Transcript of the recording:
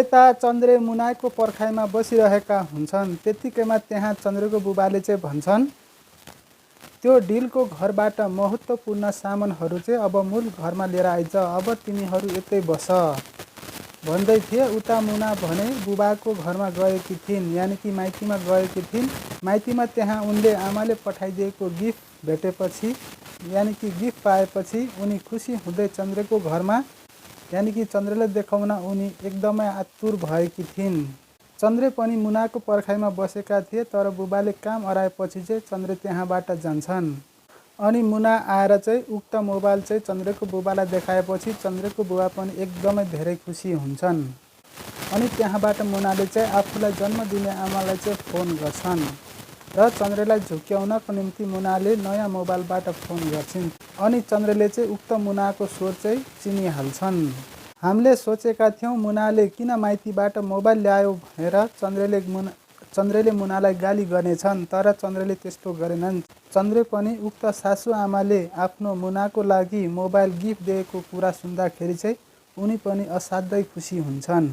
यता चन्द्रे मुनाको पर्खाइमा बसिरहेका हुन्छन्। त्यतिकैमा त्यहाँ चन्द्रको बुबाले चाहिँ भन्छन्, त्यो डिलको घरबाट महत्त्वपूर्ण सामानहरू चाहिँ अब मूल घरमा लिएर आइज, अब तिमीहरू यतै बस भन्दै थिए। उता मुना भने बुबाको घरमा गएकी थिइन्, यानि कि माइतीमा गएकी थिइन्। माइतीमा त्यहाँ उनले आमाले पठाइदिएको गिफ्ट भेटेपछि, यानि कि गिफ्ट पाएपछि उनी खुसी हुँदै चन्द्रको घरमा, यानि कि चन्द्रले देखाउन उनी एकदमै आतुर भएकी थिइन्। चन्द्रे पनि मुनाको पर्खाइमा बसेका थिए, तर बुबाले काम अराएपछि चाहिँ चन्द्रे त्यहाँबाट जान्छन्। अनि मुना आएर चाहिँ उक्त मोबाइल चाहिँ चन्द्रको बुबालाई देखाएपछि चन्द्रको बुबा पनि एकदमै धेरै खुसी हुन्छन्। अनि त्यहाँबाट मुनाले चाहिँ आफूलाई जन्म दिने आमालाई चाहिँ फोन गर्छन् र चन्द्रलाई झुक्क्याउनको निम्ति मुनाले नयाँ मोबाइलबाट फोन गर्छिन्। अनि चन्द्रले चाहिँ उक्त मुनाको स्वर चाहिँ चिनिहाल्छन्। हामीले सोचेका थियौँ मुनाले किन माइतीबाट मोबाइल ल्यायो भनेर चन्द्रले मुनालाई गाली गर्नेछन्, तर चन्द्रले त्यस्तो गरेनन्। चन्द्रे पनि उक्त सासू आमाले आफ्नो मुनाको लागि मोबाइल गिफ्ट दिएको कुरा सुन्दाखेरि चाहिँ उनी पनि असाध्यै खुसी हुन्छन्।